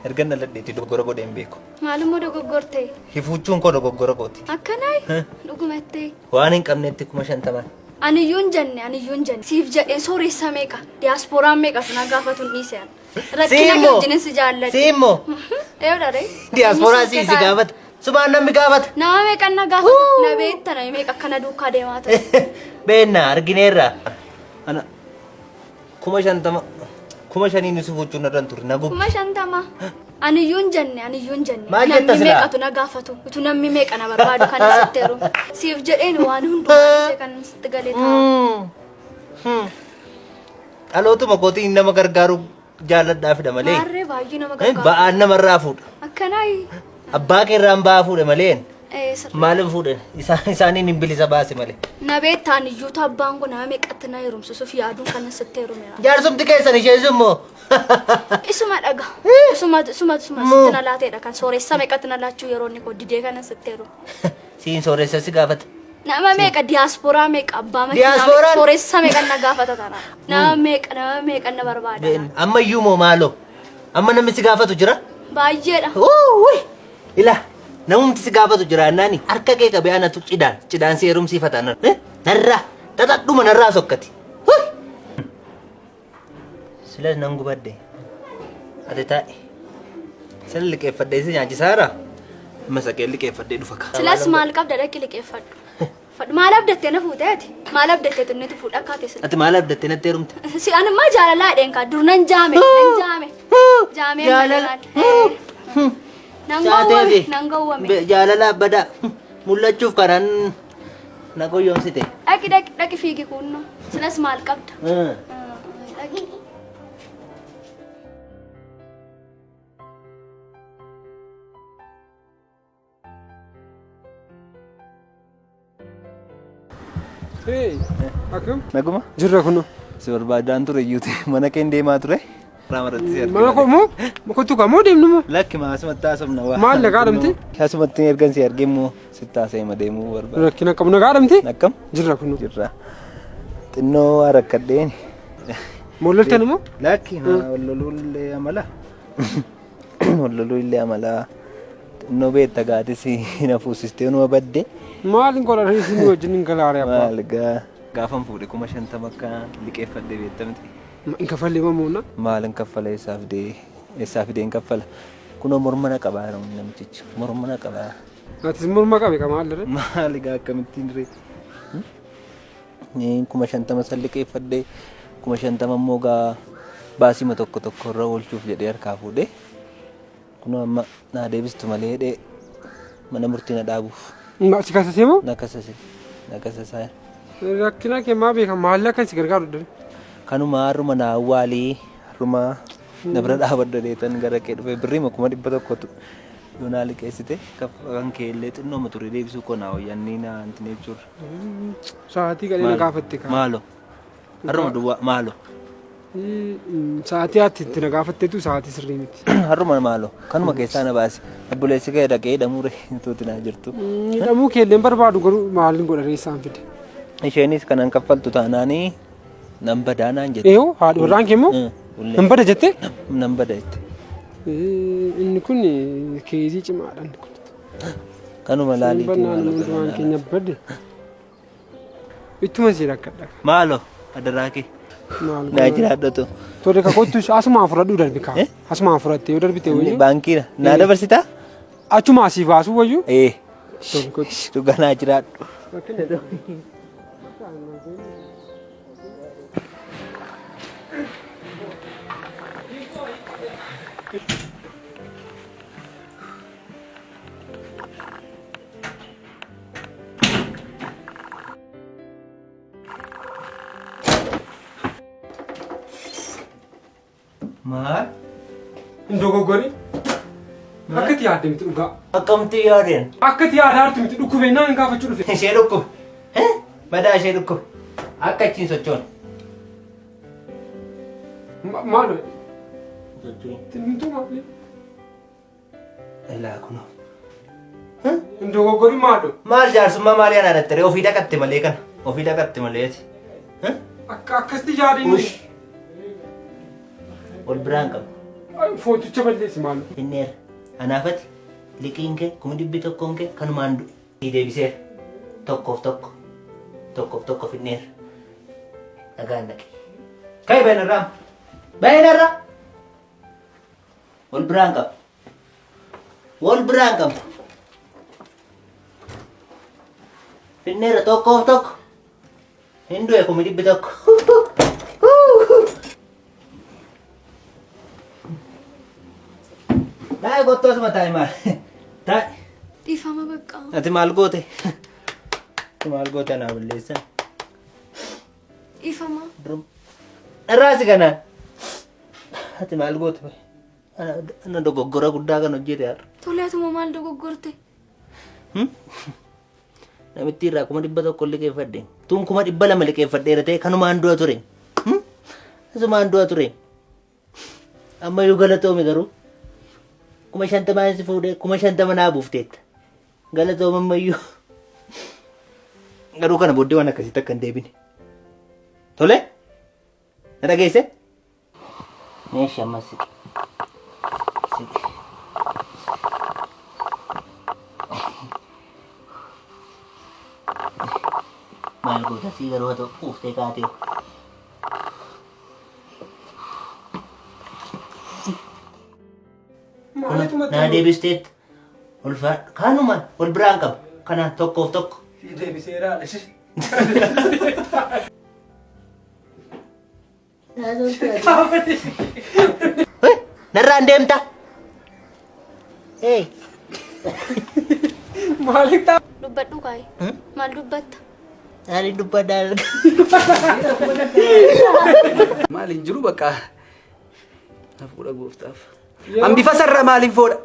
Ergan dhaladheetti dogoggora godhee hin beeku. Maalummoo dogoggorte? Hifuuchuun koo dogoggora kooti. Akkanaayi? Dhugumattee? Waan hin qabnetti 50,000. Aniyyuu hin jenne, aniyyuu hin jenne. Siif jedhee sooressa meeqa? Diyaasporaan meeqa sun gaafatu hin dhiise ani. Rakkina kee Siimmoo. wajjinin si jaalladhe. Siimmoo. Eewdha ree. Diyaasporaa sii si gaafata. Sumaan namni gaafata. Nama meeqan na gaafata? Na beekta nama meeqa akkana duukaa deemaa ture. Beenna argineerra. Ana 50,000 5,000n si fuuchuun irra hin turre na gubu. 50,000. Aniyyuu hin jenne, aniyyuu hin jenne. Maal jetta Namni silaa? meeqatu na gaafatu? Utuu namni meeqa na barbaadu kan sitti heerumu. Siif jedheen waan hundumaa dhiisee kan sitti galee taa'u. Dhalootuma kootiin nama gargaaru jaalladhaa fida malee. Maarree baay'ee nama gargaaru. Ba'aan namarraa fuudha. Akkanaayi. Abbaa keerraan ba'aa fuudhe malee. Sirrii. Maalin fuudhe? Isaaniin hin bilisa baase malee. Na beektaan iyyuutu abbaan kun nama meeqatti na heerumsisuuf yaaduun kan sitti heerumeera. Jaarsumti keessan isheen sun moo? Isuma dhaga. Isuma isuma isuma sitti na laateedha kan sooressa meeqatti na laachuu yeroo inni koo didee kanan sitti heerume. Siin sooressa si gaafata. Nama meeqa diyaasporaa meeqa abbaa makiinaa meeqa Diyaasporaan? sooressa meeqa na gaafata tana. Nama meeqa nama meeqa na barbaada. Amma iyyuu moo maaloo? Amma namni si gaafatu jira? Baay'eedha. Wuuy! Ila namumti si gaafatu jira annaani harka kee qabee anatu cidhaan cidhaan si heerumsiifata annan. Narraa xaxadhuma narraa sokkati. Wuuy! Silas nan gubadde. Ati taa'i. Sila liqeeffadhee si nyaachisaara. Amma saqee liqeeffadhee dhufa kaa. Silas maal qabda dhaqi liqeeffadhu. Fadhu maal abdattee na fuute ati? Maal abdattee tunnitu fuudha akkaate sila? Ati maal abdattee natti heerumte? Si anummaa jaalalaa jedheen kaa dur nan jaame nan jaame. Jaamee Jaalala. Nan gowwame nan gowwame. Jaalala badaa mul'achuuf kanaan na goyyomsite. Dhaqi dhaqi dhaqi fiigi kunno. Silas maal qabda? Dhaqi. Hey, akkam? Naguma? Jirra kunoo. Si barbaadaan ture iyyuuti mana keen deemaa ture. Karaa si argina. Mana koo moo? Kottu kaa moo deemnu moo? Lakki maa asumatti haasofna waa. Maal nagaa dhamte? Asumatti ergan si argee immoo sitti haasa'ee ma deemuu barbaada. Rakkina qabu nagaa dhamte? Akkam? Jirra kunoo. Jirra. Xinnoo waa rakkadheen. Molloltan moo? Lakki maa wal loluu illee amala. Wal loluu illee amala. Xinnoo beekta gaatis na fuusistee numa badde. Maal hin godhan isin wajjin hin galaare abbaa. Maal gaa gaafan fuudhe 50,000 akka liqeeffadhe beekta miti. Hin kafallee mamoonna. Maal hin kaffala eessaa fidee eessaa fidee hin kaffala. Kunoo morma na qabaa jira namtichi morma na qabaa. Atis morma qabe ka maal ree? Maal egaa akkamittiin ree? 50,000 san liqeeffadhe 50,000 immoo gaa baasima tokko tokko irra oolchuuf jedhee harkaa fuudhe. Kunoo amma naa deebistu malee jedhee mana murtii na dhaabuuf. Si kasasee moo? Na kasase. Na kasasaa. Rakkina kee maa beeka maallaqa kan si gargaaru dha. Kanuma har'uma naa awwaalii har'uma na bira dhaabadhu dheetan gara kee dhufe birriima 100,000tu yoo naa liqeessite kan kee illee xinnooma ture deebisuu koo naa wayyaannii naa antin jechuurra. Sa'aatii gadhee na gaafatte kaa. Maalo. Har'uma duwwaa maalo. Sa'aatii ati itti na gaafattetu sa'aatii sirrii miti. Har'uma maalo. Kanuma keessaa na baasi. Obboleessi kee dhaqee hidhamuu ree tuuti naa jirtu. Hidhamuu kee illee barbaadu garuu maaliin godha ree isaan fide. Isheenis kanan kaffaltu taanaanii nan badaa naan jette. Eeyyuu haadha warraan kee immoo nan bada jettee? Nan bada jette. Inni kun keezii cimaadha inni kun. Kanuma laaliitii Bannaan maalo hundumaan kana keenya bade. Ittuma si rakkadha. Maalo adaraa kee. Maal Naa goona? jiraadhatu. Tole ka kottu asumaan fudhadhuu darbi kaa. Eh? Asumaan fudhatte yoo darbite wayyuu. Baankiidha. Naa Eh. dabarsitaa? Achuma asii baasuu wayyuu. Ee. Tole kottu. Dhugaa naa jiraadhu. Maal? Hin dogoggori. Akka itti yaadde miti dhugaa. Akkamti yaadeen? Akka itti yaadaa jirtu miti dhukkubee naan gaafachuu dhufe. Ishee dhukkube. Madaa ishee dhukkube. Akka achiin sochoone. Maal? Tintuu maali? Ilaa kunoo. Hin dogoggorin maadho. Maal jaarsummaa maalii anaa dhattare ofii dhaqatte malee kana. Ofii dhaqatte malee ati. Akka akkasitti yaadin. Ush. Wal biraan qabu. Footicha balleessi maaloo. Finneera. Anaafati liqiin kee 100,000 kee kanumaan du'e. Sii deebiseera. Tokkoof tokko. Tokkoof tokko finneera. Nagaan dhaqi. Ka'i bahinarraa. Bahinarraa. Wal biraan qaba. Wal biraan qaba. Finneera tokkoof tokko. Hin du'e 100,000. Taa'e kottu asuma taa'i maal. Taa'i. Dhiifama bakka. Ati maal goote? Ati maal goote anaa balleessan? Dhiifama. Dharraa si kanaan. Ati maal goote? Ana dogoggora guddaa kan hojjete har'a. Tole atuma maal dogoggorte? Namittii irraa 100,000 liqeeffadhe. Tun 200,000 liqeeffadheera ta'e kanumaan du'a ture. Asumaan du'a ture. Ammayyuu galatoomi garuu. 50,000 si fuudhee 50,000 naa buufteetta. Galatooma ammayyuu. Garuu kana booddee waan akkasiitti akka hin deebine. Tole? Na dhageesse? Meeshaa ammas siqi. Siqi. Maal goota sii garuu haa ta'u quuftee kaatee. Maalitu Naa deebisteetta. Ulfaadhu. Kanumaan wal biraan qaba. Kanaan tokkoof tokko. Si deebiseera haadha. Narraan deemta. Hey. Maaliif ta'a? Dubbadhu kaayi. Maal dubbatta? Maaliin dubbadhaa? Maal hin jiru bakka. Na fuudha gooftaaf. An bifa sarara maaliin fuudha?